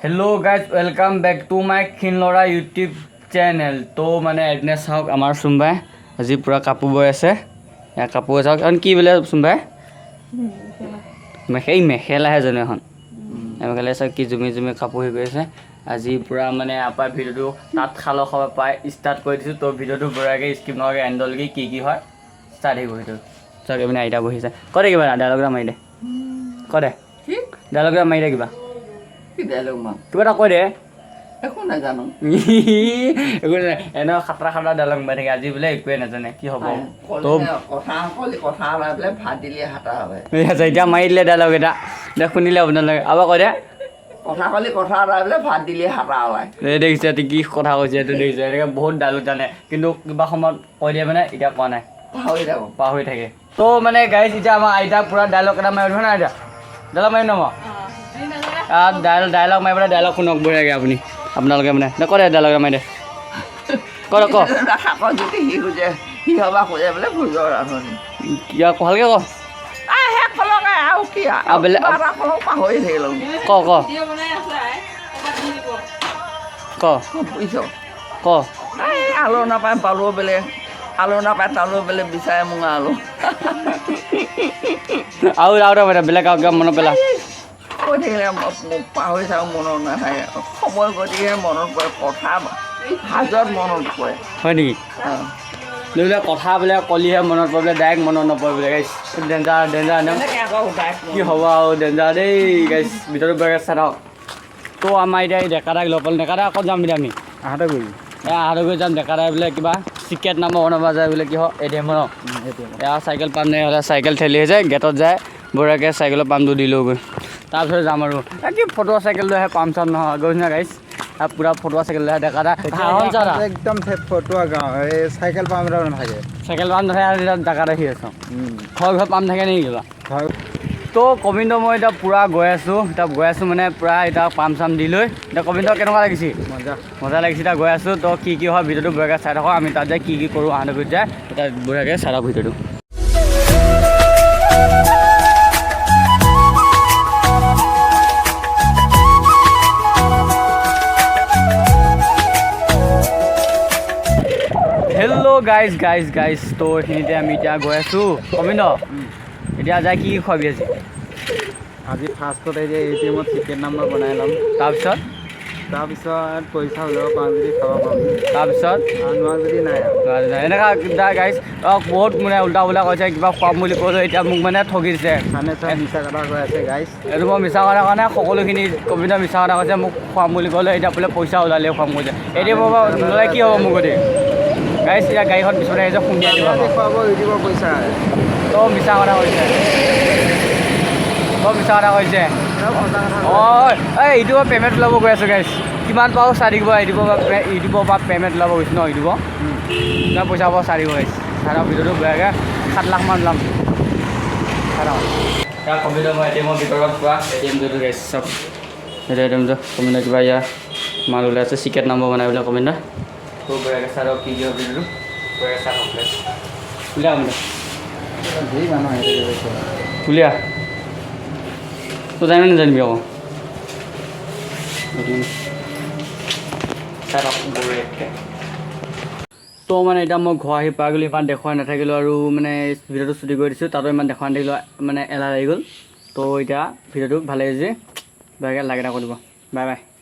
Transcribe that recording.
Hello guys, welcome back to my ক্ষীণ ল'ৰা YouTube channel. তো মানে এদিনা চাওক, আমাৰ চুম্বাই আজি পূৰা কাপোৰ বৈ আছে। এয়া কাপোৰ চাওক। এখন কি বোলে চুম্বাই? এই মেখেলাহে জানো এখন। এই মেখেলা চাওক, কি জুমি জুমি কাপোৰ হেৰি কৰি আছে আজি পূৰা। মানে আপাৰ ভিডিঅ'টো তাঁতশালৰ খবৰ পাই ষ্টাৰ্ট কৰি দিছোঁ। তো ভিডিঅ'টো বঢ়িয়াকৈ স্কিপ নকৰাকৈ এণ্ডলৈকে কি কি হয় ষ্টাৰ্ট থাকিব। সেইটো চাওক, এইপিনে আইতা বহিছে। ক দে, কিবা ডায়লগ এটা মাৰি দে। ক দে। কি? ডায়লগ এটা মাৰি দে কিবা। কি ডায়লগ মাম? কিবা এটা কৈ দে। একো নাজানো। একো নাই, এনে সাতটা সাতটা ডায়লগ মাৰি থাকে। আজি বোলে একোৱে নাজানে, কি হ'ব? তো কথা কলি কথা ওলাই পেলাই ভাত দিলি হাতা হয়। ঠিক আছে, এতিয়া মাৰি দিলে ডায়লগ এটা। দে, শুনিলে আপোনালোকে। আৰু কৈ দে। কথা কলি কথা ওলাই পেলাই ভাত দিলি হাতা ওলাই। এই দেখিছে, এইটো কি কথা কৈছে এইটো দেখিছে। এনেকৈ বহুত ডায়লগ জানে, কিন্তু কিবা সময়ত কৈ দিয়ে, মানে এতিয়া কোৱা নাই। পাহৰি থাকোঁ। পাহৰি থাকে। তো মানে গাইজ, এতিয়া আমাৰ আইতা পূৰা ডায়লগ এটা মাৰি উঠিব না। আইতা, ডায়লগ মাৰিম ন মই? ডায়লগ মাৰি পেলাই ডায়লগ শুনক বঢ়িয়াকৈ আপুনি, আপোনালোকে। মানে দে, ক দে, ডায়লগ এটা মাৰি দে। ক দে, ক। শাকত যদি সি খোজে, সি হবা খোজে বোলে ভোজৰ ৰান্ধনি। কিবা ভালকৈ ক। শেষ ফলকে আৰু কি? আৰু বেলেগ কিবা এটা ফলক পাহৰি থাকিলোঁ। ক ক ক। বুজিছ? ক। এই আলু নাপায় পালো বেলেগ, আলু নাপায় তালো বেলেগ, বিচাৰে মোঙা আলু। আৰু আৰু এটা বেলেগ আৰু কিবা মনত পেলা। কৈ থাকিলে পাহৰি থাকোঁ, মনত নাথাকে। সময় গতিকে মনত পৰে, কথা সাজত মনত পৰে। হয় নেকি? অঁ। বোলে কথা বোলে কলিহে মনত পৰে বোলে, ডাইৰেক্ট মনত নপৰে বোলে। গাইছ, ডেঞ্জাৰ ডেঞ্জাৰ একদম। এনেকৈ আকৌ ডাইৰেক্ট কি হ'ব আৰু, ডেঞ্জাৰ দেই গাইছ। ভিতৰত বেগ চাই থাকক। তো আমাৰ এতিয়া এই ডেকা দাক লগ পালোঁ। ডেকা দা, ক'ত যাম এতিয়া আমি? আহাঁতগুৰি। এই আহাঁতগুৰি যাম। ডেকা দাই বোলে কিবা চিকেট নামৰ বনাব যায় বোলে। কি হয়, এ টি এম ন? এয়া চাইকেল পাম নে হ'লে চাইকেল ঠেলি যায়, গেটত যায়, বঢ়িয়াকৈ চাইকেলৰ পাম্পটো দিলোগৈ। তাৰপিছত যাম আৰু। এই কি ফটোৱা চাইকেলটো আহে, পাম্প চাম্প নহয়। গৈছে না গাইছ, পূৰা ফটোৱা চাইকেল আহে। ডেকা দা হাঁহন চাৰা। একদম ফটোৱা গাঁও, এই চাইকেল পাম্প এটাও নাথাকে। চাইকেল পাম্প নাথাকে আৰু এতিয়া ডেকা দেখি আছোঁ। ঘৰ ঘৰ পাম্প থাকে নেকি কিবা? ঘৰ। তো কবিন্দ, মই এতিয়া পূৰা গৈ আছোঁ। এতিয়া গৈ আছোঁ মানে পূৰা এতিয়া পাম্প চাম্প দি লৈ। এতিয়া কবিন্দ, কেনেকুৱা লাগিছে? মজা। মজা লাগিছে। এতিয়া গৈ আছোঁ। তো কি কি হয় ভিডিঅ'টো বঢ়িয়াকৈ চাই থাকক। আমি তাত যাই কি কি কৰোঁ, আহাঁতগুৰিত যায়, এতিয়া বঢ়িয়াকৈ চাই থাকক ভিডিঅ'টো। হেল্ল' গাইজ গাইজ গাইজ, তো এইখিনিতে আমি এতিয়া গৈ আছোঁ। কবিন্দ, এতিয়া যাই কি কি খোৱাবি আজি? আজি ফাৰ্ষ্টত এতিয়া এ টি এমত টিকেট নাম্বাৰ বনাই ল'ম। তাৰপিছত? তাৰপিছত পইচা ওলাব পাওঁ যদি খাব পাম। তাৰপিছত? আৰু নোৱাৰো যদি নাই আৰু। এনেকুৱা গাইজ, বহুত মানে উল্টা পুল্টা কৈছে। কিবা খুৱাম বুলি ক'লো, এতিয়া মোক মানে ঠগিছে। খানে চাই মিছা কথা কৈ আছে গাইজ। এইটো মই মিছা কথা কোৱা নাই। সকলোখিনি কবিতা মিছা কথা কৈছে। মোক খুৱাম বুলি ক'লে, এতিয়া বোলে পইচা ওলালে খুৱাম কৈছে। এতিয়া মই নোলালে কি হ'ব মোক? গতিকে গাইজ, এতিয়া গাড়ীখন পিছফালে আহিছে, খুন্দিয়াই দিব আমাক। খুৱাব ইউটিউবৰ পইচা। তো মিছা কথা কৈছে, তো মিছা কথা কৈছে। সঁচা কথা। অঁ, এই ইউটিউবৰ পে'মেণ্ট ওলাব গৈ আছোঁ গাইজ। কিমান পাওঁ চাই থাকিব। ইউটিউবৰ পৰা পে'মেণ্ট ওলাব গৈছোঁ ন ইউটিউবৰ? কিমান পইচা পাব চাই থাকিব গাইজ। চাই থাকক ভিডিঅ'টো বেয়াকৈ। 7 লাখমান ওলাম, চাই থাকক। ইয়াৰ কম্পিউটাৰ, মই এ টি এমৰ ভিতৰত পোৱা এ টি এমটো গাইজ চব। এইটো এ টি এমটো কম্পিউটাৰ, কিবা ইয়াৰ মাল ওলাই আছে, চিকেট নম্বৰ বনাই বোলে কম্পিউটাৰ। খুব বঢ়িয়াকৈ চাই থাকক কি কি হয় ভিডিঅ'টো। বঢ়িয়াকৈ চাই থাকক গাইজ। উলিয়া কম্পিউটাৰ। ধেৰ মানুহ আহি থাকে। উলিয়া। তই জানিবি নাজানিবি আকৌ। চাই থাকক বঢ়িয়াকৈ। তো মানে এতিয়া মই ঘৰ আহি পাই গ'লো। ইমান দেখুৱাই নাথাকিলোঁ আৰু, মানে ভিডিঅ'টো চুটি কৰি দিছোঁ। তাতো ইমান দেখুৱাই নাথাকিলোঁ, মানে এলাহ লাগি গ'ল। তো এতিয়া ভিডিঅ'টো ভালে লাগিছে, বঢ়িয়াকৈ লাইক এটা কৰি দিব। Bye bye.